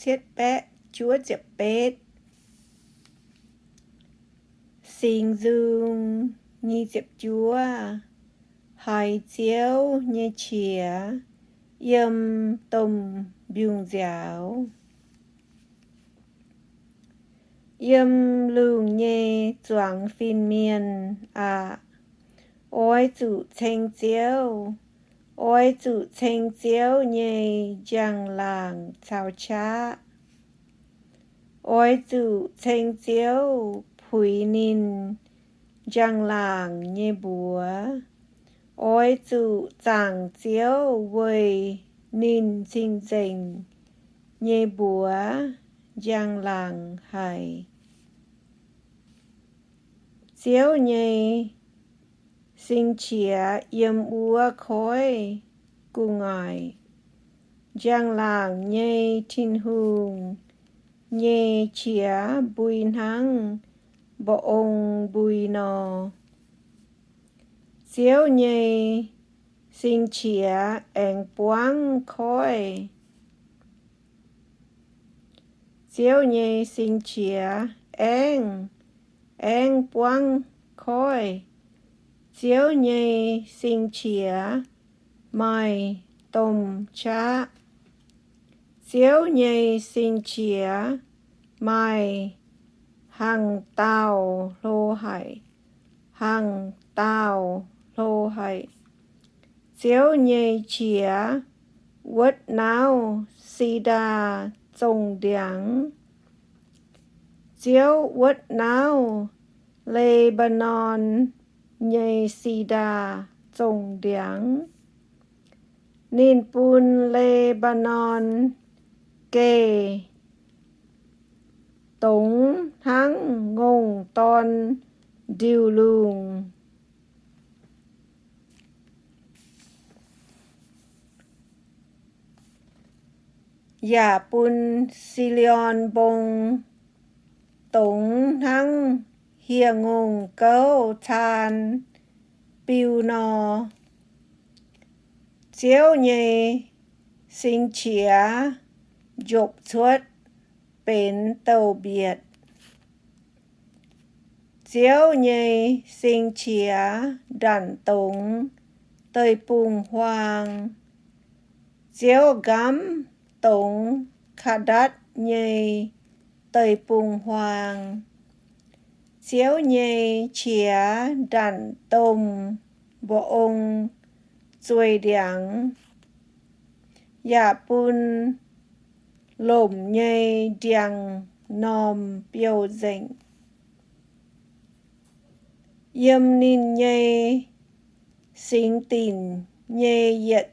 cietv baeqv juov ziepc betv. Singx Nzung nyic ziepc juov. Haiz Ziouv nyei qiex yiem domh mbiungc nziaaux. Yiem lungh nyei zuangx fin-mienh aah! Oix zuqc ceng Ziouv. Oix zuqc ceng Ziouv nyei njang-laangc caux qaqv. Oix zuqc ceng Ziouv puix ninh njang-laangc nyei mbuox. Oix zuqc zaangc Ziouv weic ninh cing-nzengc nyei mbuox njang-laangc haic. Ziouv nyei sing-qiex yiem wuov koiv gu'nguaaic. Njang-laangc nyei Tin-Hungh nyei qiex mbui hnangv mba'ong mbui nor. Ziouv nyei sing-qiex aengx buangv koiv. Ziouv nyei sing-qiex aengv, aengv buangv koiv. Ziouv nyei sing-qiex maaih domh qaqv. Ziouv nyei sing-qiex maaih hnaangx-daauh hlo haic, hnaangx-daauh hlo haic. Ziouv nyei qiex wuotv nauv si^ndaa zongh ndiangx. Ziouv wuotv nauv Le^mbaa^norn nyei si^ndaa zongh ndiangx. Ninh bun Le^mbaa^norn geh dongz hnangv ngongh dorn ndiuh lungh, yaac bun Silion Mbong dongz hnangv hieh ngongh gouv caan biu nor. Ziouv nyei sing-qiex njopc cuotv benx douz-mbietc. Ziouv nyei sing-qiex ndanc dongz deic-bung-huaang. Ziouv nqamv dongz Ka'ndatc nyei deic-bung-huaang. Ziouv nyei qiex ndanc domh mba'ong zueiz ndiangx, yaac bun lomc nyei ndiangx-normh biouv-nzengc. Yiem ninh nyei singx dinc nyei yietc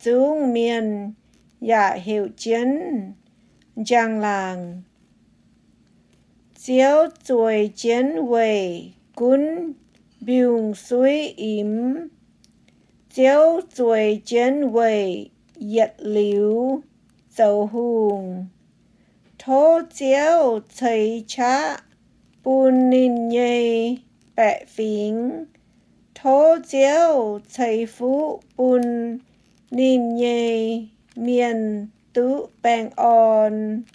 zungv mienh yaac heuc jienv njang-laangc. Ziouv zueiz jienv weic gunv mbiungc-suiv imx. Ziouv zueiz jienv weic yietc liuz zoux hungh. Tov Ziouv ceix qaqv bun ninh nyei baeqc fingx. Tov Ziouv ceix fuqv bun ninh nyei mienh duqv baengh orn.